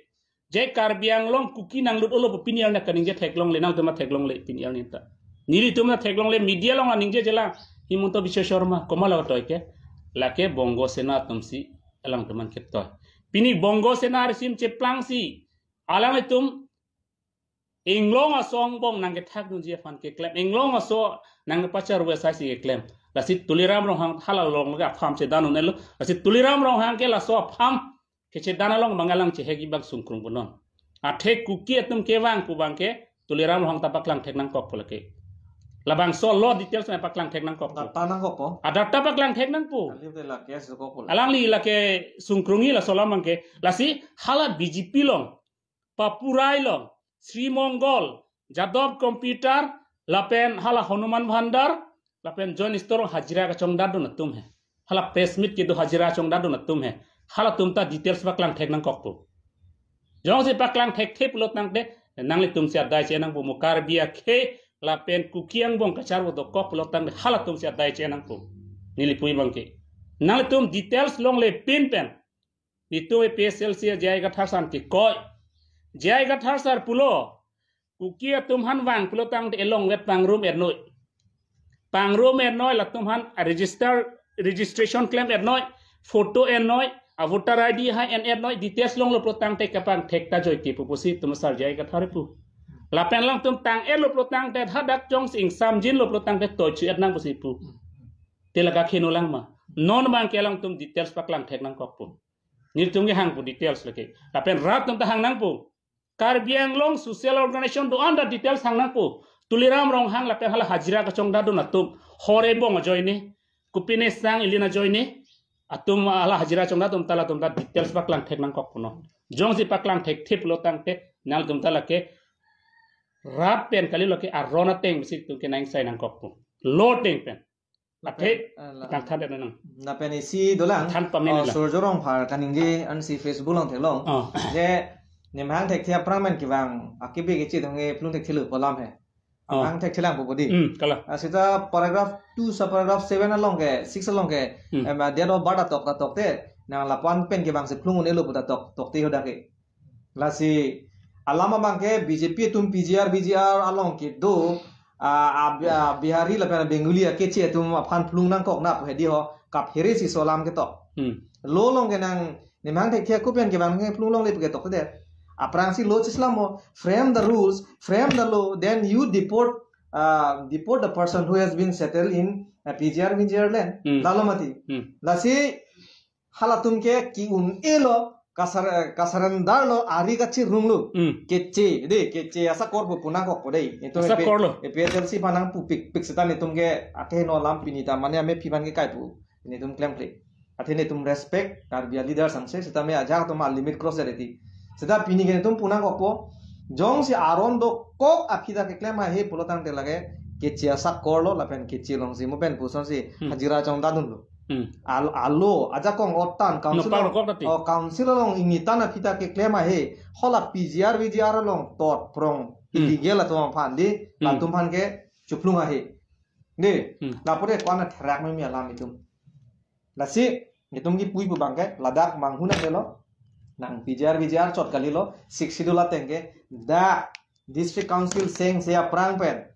Je Karbi Anglong Kuki nanglut-etlo pu pini arni kaningje theklongle, nangtum ta theklongle pini arni ta. Nelitum ta theklongle media along ningjeje la Himanta Biswa Sarma komat lo toi ke. Lake Bongo Sena atumsi alangtum aphan ketoi. Pini Bongo Sena risim cheplangsi alanglitum inglong aso angbong nangkethak dunji aphan keklem. Inglong aso nangkepachar wesai si keklem. Lasi Tuliram Ronghang hala along lake a-farm chedan un-etlo. Lasi Tuliram Ronghang ke laso a-farm kechedan along abang alang chehek-ik abang sungkrung punon. Athe Kuki atum kevang pu abang ke Tuliram Ronghang ta paklang thek nangkokpo lake. Labangso lo details na paklang thek nangkokpo. Data nangkokpo. A data paklang thek nangpo. Alangli te la case dokokpo. Alangli lake sungkrungji laso alam abang ke. Lasi hala B J P along Papu Roy along, Sri Mongol, Jadov Computer, lapen hala Hanuman Bhandar, lapen John Store hajira kachongdat dun atum he. Hala press meet kedo hajira kachongdat dun atum he. Halatum ta details paklang thek nangkokpo. Jongsi paklang thekthe pulo tangte, nanglitumsi adai chenangpo mo Karbi akhei, lapen Kuki angbong kacharvo dokok pulo tangte, halatumsi adai chenangpo. Neli pu abang ke. Nanglitum details longle pin pen. Nelitum A P H L C J I Kathar san kekoi. J I Kathar sar pulo. Kuki atum aphan vang pulo tangte elongvet pangrum ernoi. Pangrum ernoi latum aphan a register, registration klem ernoi. Photo ernoi. A voter I D hai en ernoi. Details longlo pulo tangte kapangthek ta joike pu pusi atum sar J I Kathar pu. Lapen alangtum tang-etlo pulo tangte hadak jongsi ingsamjinlo pulo tangte toichu-et nang pusi pu. Te la kakheno lang ma. Non abang ke alangtum details paklang thek nangkokpo. Nelitum kehangpo details lake. Lapen rat atum ta hang nangpo. Karbi Anglong social organization do-an ta details hang nangpo. Tuliram Ronghang lapen hala hajira kachongdat dun atum. Hore bong ajoine. Kopine sang ilin ajoine. Atum hala hajira chongdat atum ta latum ta details paklang thek nangkokpo non. Jongsi paklang thekthe pulo tangte nangtum ta lake rat pen kali lake aron ateng pusi tum ke nangsai nangkokpo. Lo ateng pen. Athe, lapen, eh, la-, tang than nang. Lapen isi dolang, than pame oh, nila. Surjo Rongphar kaningje ansi Facebook along theklong. Oh. Je, nemhang thekthe aphrang men kevang, akibi kechit hong e plung thekthelo pu alam he. Oh. Hang thekthelang pu bodi. Hmm, kalang. Ah, seta paragraph two sub paragraph seven along ke, six along ke, hmm, em, ah, date of birth atok ta tokte, nang lapu-an pen kevangsi plung un-elo pu ta tok, tokte hadak ke. Lasi, alam abang ke B J P atum P G R, V G R along kedo, a, a, a, Bihari lapen Bengali a keche atum aphan phlung nangkok na pu hedi ho kaphere si so alam ketok. Hmm. Law along ke nang nemang thekthe ako pen ke bang ke phlung longle pu ketok de. Aphrangsi law chislam mo, frame the rules, frame the law, then you deport, uh, deport the person who has been settled in a P G R V G R land. Hmm. Lalo mati. Hmm. Lasi halatum ke ki-un-elo, kasar-, kasurrender lo, ari kachirung lo. Hmm. Keche, de, keche asakor pu pu nangkok po de. Itum asakor lo. A P H L C aphan nangpupik, pik seta netum ke akeheno alam pini ta mane amephi aphan ke kai pu. Netum klemkle. Athe netum respect Karbi a leader sangse, seta me ajak atum a limit cross jare ti. Seta pini ke netum pu nangkok po. Jongsi aron dokok aphi ta keklem ahe pulo tangte lake keche asakor lo lapen keche alongsi mo pen pusonsi Hmm. hajira chongdadun lo. Hmm. Al-, alo, ajakong otan, council Nopak along, rokok tati. Oh, council along ingitan aphi ta keklem ahe. Hola P G R V G R along tot prong Hmm. illegal atum aphan di, Hmm. latum aphan ke chuphlung ahe. Di, Hmm. lapore ko-an therak meme alam itum. Lasi, itum kipui pu abang ke, ladak manghuna ke lo. Nang P G R V G R chot kali lo, Sixth Schedule ateng ke, dak, District Council seng se aphrang pen,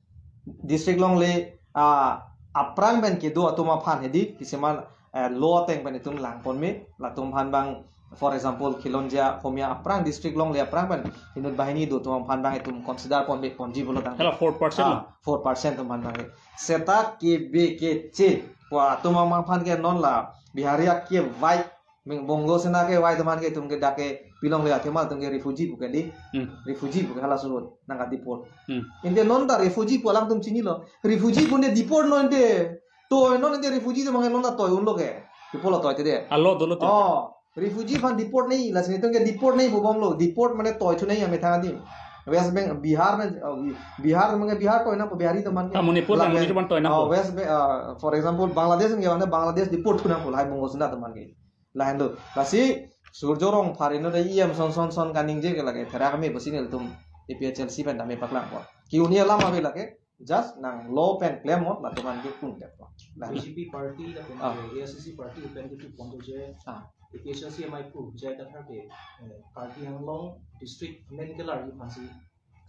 district longle, ah, aphrang pen kedo atum aphan hedi, kisiman, eh, law ateng pen itum lang pon me, latum aphan abang, for example, Khilonjia, Homia aphrang district longle aphrang pen, inut banghini do atum aphan abang itum consider pon be ponji pulo tang. Hala four percent lo? Ah, four percent atum aphan abang. Seta kebe keche, pu atum aphan ke non la, Bihari akevai, ming Bongo Sena kevai atum aphan ke itum ke dak ke pilongle athema itum ke refugee pu ke di. Hmm. Refugee pu ke hala surut nangka deport. Hmm. Ante non ta refugee pu alangtum chinilo. Refugee pu ne deport non ante. Toi non ante refugee atum aphan ke non ta toi unlo ke. People lo toi te de. Alo dolo te. Oh, refugee aphan deport nangji, lasi netum ke deport nangji pu bomlo. Deport mane toi thu nangji amethang adim. West Bengal, Bihar ne, oh, Bihar mane Bihar toi nangpo Bihari atum aphan ke. Ah, Manipur, la Manipur ke, atum aphan toi nangpo. Oh, West Be-, ah, for example, Bangladesh ke, mane Bangladesh deport thu nangpo lahai Bongo Sena atum aphan ke. Lahenlo. Lasi, Surjya Rongphar inut E M son son son kaningje ke lake, therak me pusi nelitum A P H L C pen tame paklang ko. Ki-un-e alam ave lake, just nang law pen klem mo, latum aphan ke pun det ko. Lah. B J P party lapen Ah. A I C C party pen ke tu pon je. Ah. A P H L C amei pu, J I Kathar ke, eh, Karbi Anglong district amen kelar aphansi,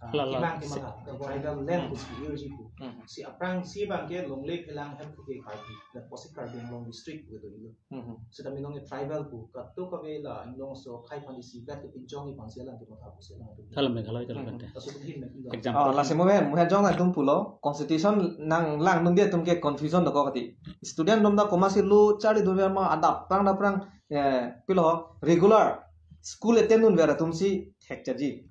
ah, La, la. Kimang kimang ha, tribal land pusi urji pu. Hmm. Si aphrangsi abang ke longle phelang hem pu ke Karbi, lapusi Karbi Anglong district pu ke do ilo. Hmm. Seta mi nong tribal pu, kadokave la Anglong aso akhai aphan isi gat ke pinchong aphansi alang ke matha pusi alang tu. Thala Meghalaya thala Hmm. kante. Laso tu hin na Anglong. Example. Ah, lasi mo pen, mo pen jong nangtum pulo, constitution nang langdunde atum ke confusion dokok kati. Student atum ta komatsi lo charlidunver ma adap prang da prang, eh, pilo, regular school attend dunver atumsi thek chaji.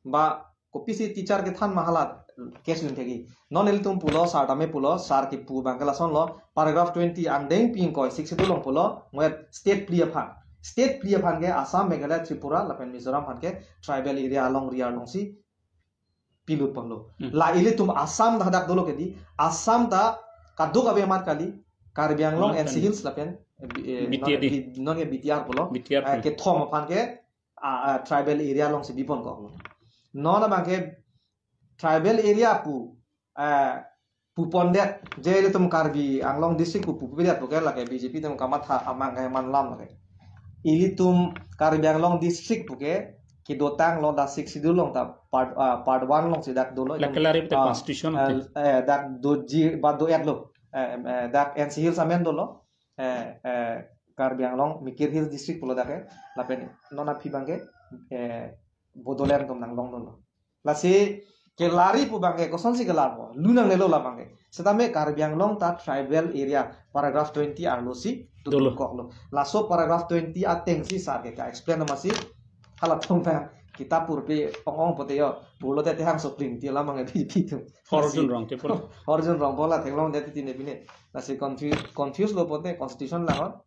Ba kopisi teacher kethan ma hala case dun thekji. Non ilitum pulo, sir tame pulo, sir kipu abang ke lasonlo, paragraph twenty angdeng pi ingkoi, Sixth Schedule along pulo, mo state phli aphan. State phli aphan ke Assam, Meghalaya, Tripura, lapen Mizoram aphan ke tribal area along area alongsi pilut ponlo. Hmm. La ilitum Assam ta hadak dolo ke di, Assam ta kadokave amat kali, Karbi Anglong, Anglong N C kali. Hills lapen, eh, bi-, eh, B T R D. Non, bi-, non ke B T R pulo. B T R, Eh, hmm. kethom aphan ke, ah, ah, tribal area alongsi bipon koklo. Non abang ke tribal area pu, eh, pu pondet, je ilitum Karbi Anglong district pu, pu pondet pu ke lake B J P atum kamatha amang ke manlam lake. Ilitum Karbi Anglong district pu ke kedotanglo dak Sixth Schedule along ta part, ah, part one alongsi dak dolo. Lake lari pute Ah, constitution eh, pute. eh, dak doji ba do-etlo. Eh, em, eh, dak N C Hills amen dolo. Eh, eh, Karbi Anglong, Mikir Hills district pulo dak ke. Lapen non aphi abang ke, eh, Bodoland atum nanglong dolo. Lasi kelari pu abang ke kosonsi kelar po. Lunangnelo labang ke. Setame Karbi Anglong ta tribal area paragraph twenty arlosi Dolo. tutup koklo. Laso paragraph twenty atengsi sir ke ka-explain amatsi halatum abang kitab purpi ong-ong pote yo. Pulote tehang sopling ti alam abang ke B J P atum. Hor Lasi Jun Rongte pulo. Hor Jun Rongpo la theklongdet titi ne pine. Lasi confuse, confuse lo pote constitution lahon.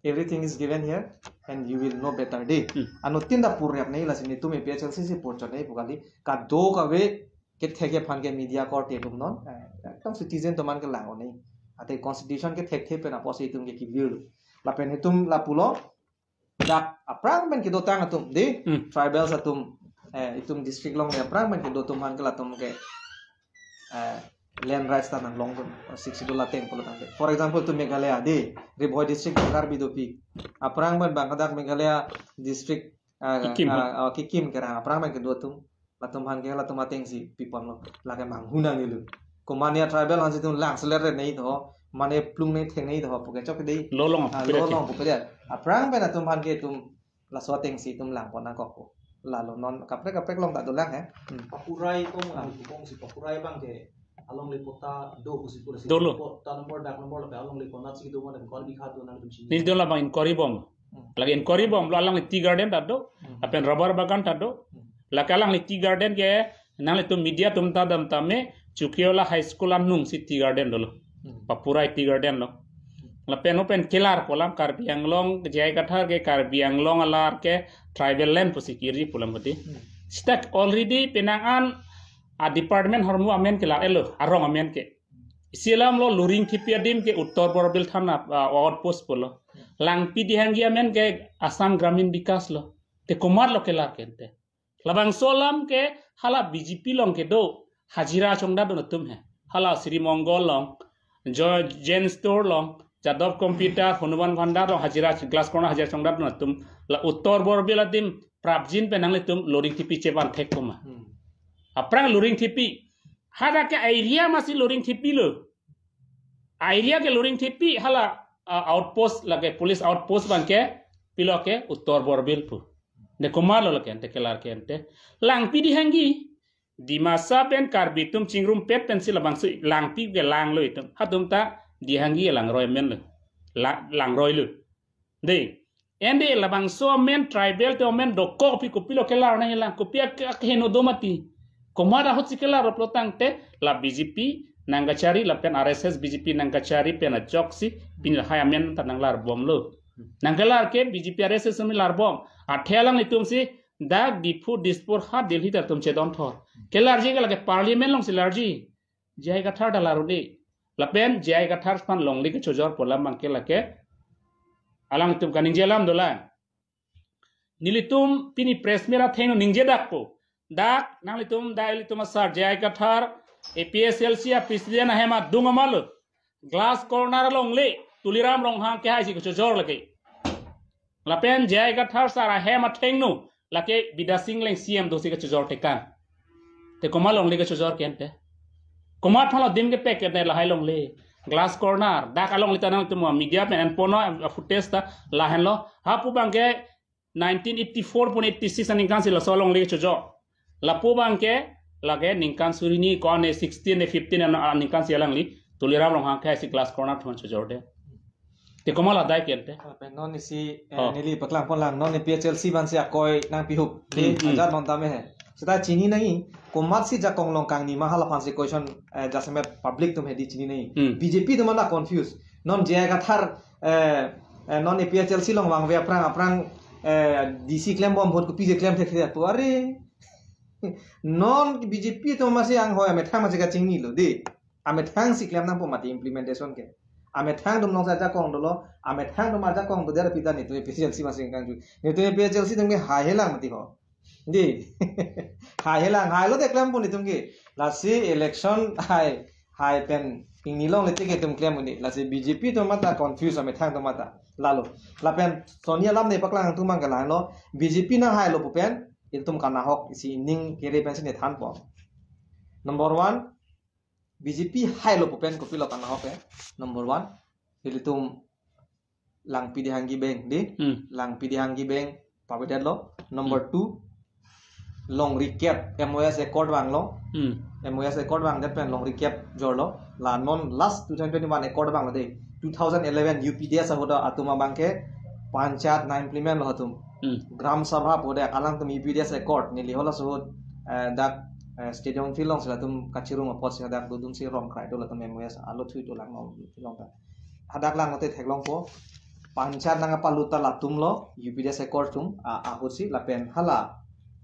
Everything is given here and you will know better de. Hmm. Anuttin ta purrep nangji, lasi netum A P H L C si purchot nangji pu kali, kadokave kethek aphan ke media korte atum non, eh, ekdom citizen atum aphan ke lang-o nangji. Athe constitution kethekthe pen apotsi itum ke kevir lo. Lapen itum lapulo, dak aphrang pen kedotang atum de, Hmm. tribals atum, eh, itum district along le aphrang pen kedo atum aphan ke latum ke, eh, land rights ta nanglongdun, Sixth Schedule ateng pulo tangte. For example, itum Meghalaya de, Ri Bhoi district Karbi dopik. Aphrang pen bang hadak Meghalaya district, ah, Kikim, ah, ah, Kikim kerang, aphrang pen kedo atum, latum aphan ke latum atengsi piponlo, lake manghuna ngilu. Komat ne tribal aphansi itum lang selet re nei tho, mane plung ne theng nei tho, puke chok dei. Lo long, ah, pira lo ke. Long puke dei. Aphrang pen atum aphan ke itum laso atengsi itum lang pon nangkok ko. Lalo non kaprek kaprek along ta dolang he. Hmm. Papurai tong Ah. Ang bong si papurai abang ke alongle patta do pusi pura si. Dolo. Patta number, dak number lapen alongle konatsi do ma dan kor bikha do nangtum chini. Neli do labang inquiry bom. Hmm. Lake inquiry bomlo, alangli tea garden ta do. Hmm. Lapen rubber bagan ta do. Hmm. Lake alangli tea garden ke nanglitum media atum ta dam tame Chukiola High School anung si tea garden dolo. Hmm. Papurai tea garden lo. Lapen open kelar pu alam, Karbi Anglong, J I Kathar ke Karbi Anglong alar ke tribal land pusi kiri pu alam pati. Hmm. Sita already penang an a department ahormu amen kelar-etlo, arong amen ke. Isi alam lo Luring Thepi adim ke Uttar Borbil Thana, ah, outpost pulo. Langpi Dehangi amen ke Assam Gramin Vikas lo. Te komatlo kelar ke ante. Labangso alam ke hala B J P along kedo hajira chongdat dun atum he. Hala Sri Mongol along, Jo-, Jen Store along, Jadov Computer, Hanuman Bhandar along hajira, glass corner hajira chongdat dun atum. La Uttar Borbil adim prapjin pen nanglitum Luring Thepi chevan thek koma. Hmm. Aphrang Luring Thepi. Hadak ke area masi Luring Thepi lo. Area ke Luring Thepi hala, ah, outpost lake police outpost abang ke pilo ke Uttar Borbil pu. Ne komatlo lake ante kelar ke ante. Langpi Dehangi. Dimasa pen Karbi atum chingrumpet pensi labangso langpi ke langlo itum. Hatum ta Dehangi langroi amen lo. La-, langroi lo. Dei. Ante labangso amen tribal te amen dokok pi kopilo kelar nanglang, kopi ak-, akheno do mati. Komat ahutsi kelar pulo tangte la B J P nangkachari lapen R S S B J P nangkachari pen ajoksi pini lahai amen ta nanglar bomlo. Nangkelar ke B J P R S S amen lar bom. Athe alanglitumsi dak Diphu, Dispur ha Delhi ta atum chedon thor. Kelarji ke lake parliament alongsi larji. J I Kathar ta larude. Lapen J I Kathar aphan longle kechojor pu alam abang ke lake alangtum kaningje alam dolang. Nelitum pini press meet athengno ningje dakpo. Dak nanglitum, dak ilitum asar J I Kathar, A P H L C a president ahem adung amalo. Glass corner alongle Tuliram Ronghang kehai si kechojor lake. Lapen J I Kathar sar ahem athengno lake Bidya Sing Engleng C M dosi kechojor tekang. Te komat longle kechojor ke ante. Komat aphanlo adim kepek ke ante lahai longle. Glass corner, dak alongle ta nangtum media pen enponlo footage ta lahenlo. Hapu abang ke nineteen eighty-four pon eighty-six aningkan si laso alongle kechojor. Lapu abang ke lake ningkan suri hini ko-an ne sixteen ne fifteen an, aningkan si alangli Tuliram Ronghang kehai si glass corner thon chojorde. Te komat la dai ke ante. Lapen non isi, eh, Oh. neli paklang pon lang, non A P H L C aphansi akoi nangpihup. Hmm, Te hmm. Ajat non tame he. Sita chini nangji, komatsi jakong along kangni ma hala aphansi question, eh, jasemet public atum hedi chini nangji. Hmm. B J P atum mane confuse. Non J I Kathar, eh, eh, non A P H L C along vangve aphrang, aphrang, eh, D C klem bom ahut kopisi klem thekthe pu are. Non B J P atum masi anghoi amethang masi kachingnilo dei. Amethang si klem nangpo mati implementation ke. Amethang atum alongsi ajakong dolo, amethang atum ajakong do der pita netum A P H L C masi kangju. Netum A P H L C atum ke haihe lang mati ho. Dei. Haihe lang, hailo te klem pon netum ke. Lasi election hai, hai pen ingni longle tik ke itum klem pon dei. Lasi B J P atum mata confuse amethang atum mata. Lalo. Lapen soni alam ne paklang atum abang ke lahenlo. B J P nanghailo pu pen ilitum kanahok isi ning kere pensi ne thanpo. Number one, B J P hailo pu pen kopilo kanahok ke. Number one, ilitum Langpi Dehangi abeng dei. Hmm. Langpi Dehangi abeng pavedetlo. Number Hmm. two, longri kep M O S accord vanglo. Hmm. M O S accord vangdet pen longri kep jorlo. La non last two thousand twenty-one accord vanglo dei. Two thousand eleven U P D S ahut atum abang ke panchayat na-implement lo atum. Hmm. Gram Sabha pu dei alangtum U P D S accord neli halaso ahut, eh, dak, eh, stadium field alongsi latum kachirung apotsi dak dodunsi rong krai do latum M O S alo thui do lang along ta. Hadak langlote theklongpo. Panchayat nangpalut ta latumlo, U P D S accord atum, a, ahutsi lapen hala,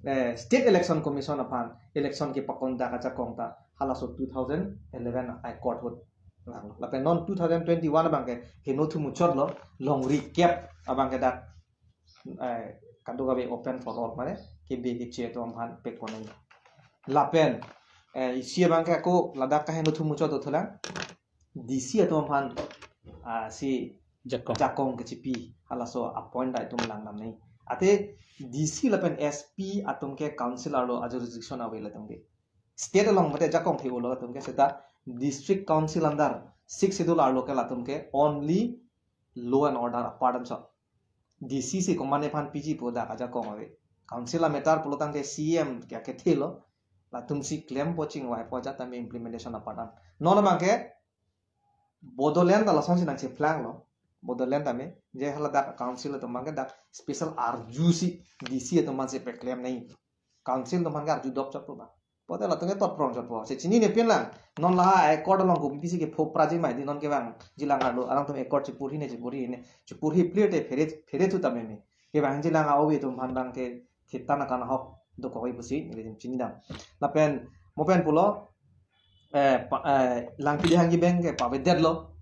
eh, State Election Commission aphan election kepakondak ajakong ta halaso two thousand eleven accord ahut langlo. Lapen non two thousand twenty-one abang ke heno thumuchotlo, longri kep abang ke dak, eh, kadokave open for all mane kebe keche atum aphan pekon nangji. Lapen, eh, isi abang ke ako ladak kaheno thumuchot dothulang. D C atum aphan, ah, si Jakong. Jakong kechipi halaso appoint dai atum lang namnei. Ate D C lapen S P atum ke council arlo a-jurisdiction ave latum ke. State along mate jakong the ulo atum ke seta District Council under Sixth Schedule arlo ke latum ke only law and order apart anchot. D C si komatne aphan piji pu dak ajakong ave. Council a-matter pulo tangte C M ke akethelo. Latum si klempo chingvaipo ajat tame implementation apart an. Non abang ke Bodoland ta lasonsi nangcheplang lo. Bodoland tame je hala dak council atum abang ke dak special arjusi D C atum abang si peklem nangji. Council atum abang ke arju dok chot pu ba. Pote latum ke tot prong chot pu. Si chinine pinlang. Non la accord along kopi si kepho praji mai di non kevangji lang arlo. Alangtum accord chepurhi ne chepurhi ne. Chepurhi clear te phere phere thu tame me. Kevangji lang a-ove atum aphan abang ke thitana kan hok dokok-i pusi nelitum chinidam. Lapen mo pen pulo, eh, pa, eh, Langpidehang Gebeng ke pavedetlo.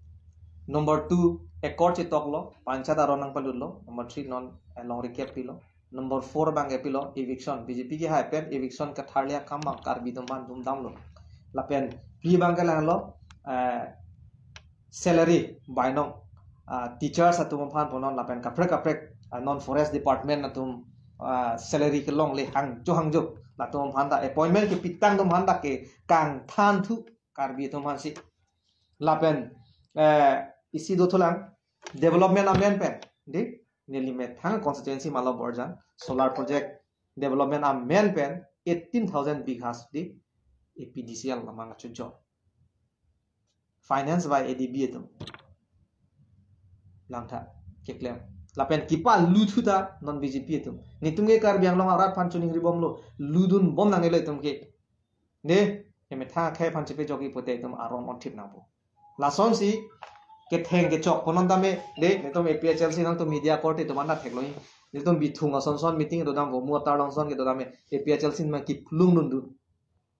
Number two, accord chetoklo, panchayat aron nangpalutlo. Number three, non, eh, long recap pilo. Number four abang ke pilo, eviction. B J P kehai pen eviction katharli akam abang Karbi atum aphan dum damlo. Lapen pi abang ke langlo, eh, salary bainong, ah, teachers atum aphan punon lapen kaprek kaprek, ah, non forest department atum, ah, salary kelongle hangjo hangjo latum aphan ta appointment kepitang atum aphan ta ke kangthan thu Karbi atum aphan si. Lapen, eh, isi dothulang development amen pen di neli methang constituency Malabor jan solar project development amen pen eighteen thousand bighas di A P D C L lamang achujok. Finance by A D B atum. Langtha keklem. Lapen kipalu thu ta non B J P atum. Netum ke Karbi Anglong arat aphan chuning ribomlo. Ludun bom nangnelo itum ke. Ne, kemethang akhei aphan chepe jok-i pote itum aron onthip nangpo. Lasonsi ketheng kechok punon tame, de, netum A P H L C nangtum media korte atum anta theklong. Netum bithung ason son meeting dodam vo, mu atar long son ke dodam A P H L C ma kiplung dun dun.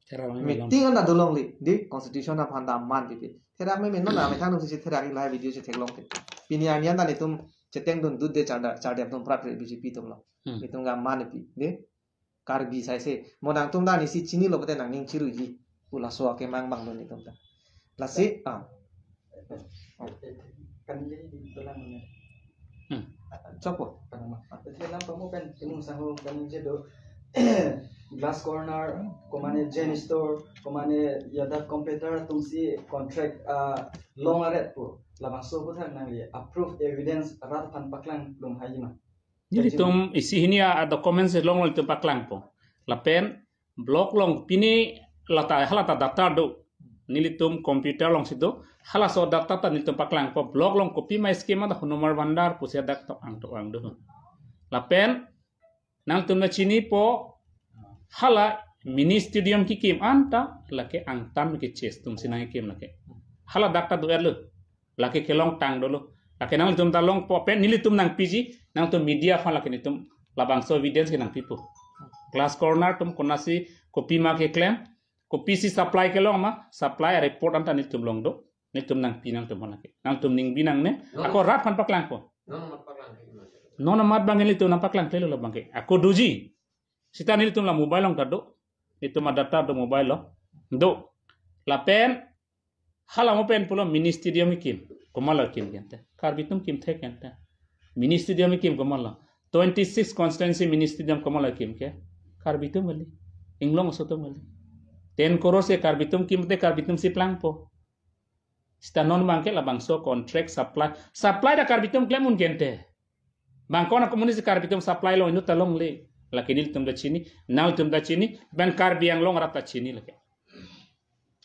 Therak meeting anta dolongle, di constitution aphan ta man pipe. Therak me me non na methang nung si therak-i la video si theklong te. Pini arni anta netum cheteng dun dut de charda, charda atum prat re B J P atum lo. Hmm. Netum ga man pi, di Karbi sai se. Mo nangtum ta ni si chinilo pote nangning chiruji. Pu laso akemang abang dun netum ta. Lasi, ah. Kan jadi di tulang mana? Hmm. Chokpo. Panama. Ati lang kamu kan timung sango kan je do glass corner, komane Jen Store, komane yadak computer atum si contract, ah, long aret pu. Labangso pu thang nangli approve evidence rat aphan paklang lum hai ma. Nelitum isi hini a, a documents long nelitum paklangpo. Lapen block along pini lata halata data do. Nelitum computer alongsi do. Halaso data ta nelitum paklangpo. Block along kopi ma scheme ada Honumar Bandar pusi dak tok-ang tok-ang do. Lapen nangtum ta chinipo hala mini stadium kekim anta lake angtan ke chess atum si nangkekim lake. Hala data do-etlo. Lake kelongtang dolo. Lake nangtum ta longpo pen nelitum nangpiji, nangtum media aphan lake netum labangso evidence ke nangpipo. Glass corner atum konatsi kopi ma keklem, kopisi supply kelong ma, supply report anta netum long do, netum nangpi nangtum aphan lake. Nangtum ningbi nangne, non ako rat aphan paklangpo. Non amat paklang ke gimana? Non amat abang nelitum nangpaklang klelo labang ke. Ako doji. Sita nelitum la mobile along ta do. Netum a data do mobile along. Do. Lapen hala mo pen pulo mini stadium kekim. Komatlo kekim ke ante? Karbi atum kimthek ke ante. Mini stadium kekim komatlo? Twenty-six constituency mini stadium komatlo kekim ke? Karbi atum kali. Inglong aso atum kali. Ten crore si Karbi atum kim te Karbi atum si plangpo. Sita non abang ke labangso contract supply. Supply ta Karbi atum klem un ke ante. Bang kona komunis Karbi atum supply lo inut ta longle. Lake nelitum ta chini, nangtum ta chini, pen Karbi Anglong arat ta chini lake.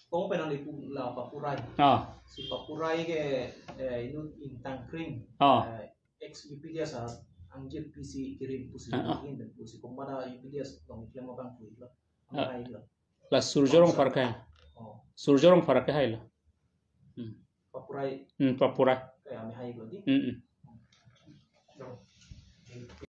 Kong pen nangpu la Papurai. Ah. Si Papurai ke, eh, inut ingtang kring. Ah. Eh, ex U P D S a angjir P C kirim pusi, ah, ah, ingin dan pusi komada U P D S tong klem abang pui lo. Ah. Amahai lo. La Surjorong Parkai. Oh. Surjorong Parkai hai lo. Hmm. Papurai. Hmm, Papurai. Kayak amahai lo di. Hmm, hmm. So,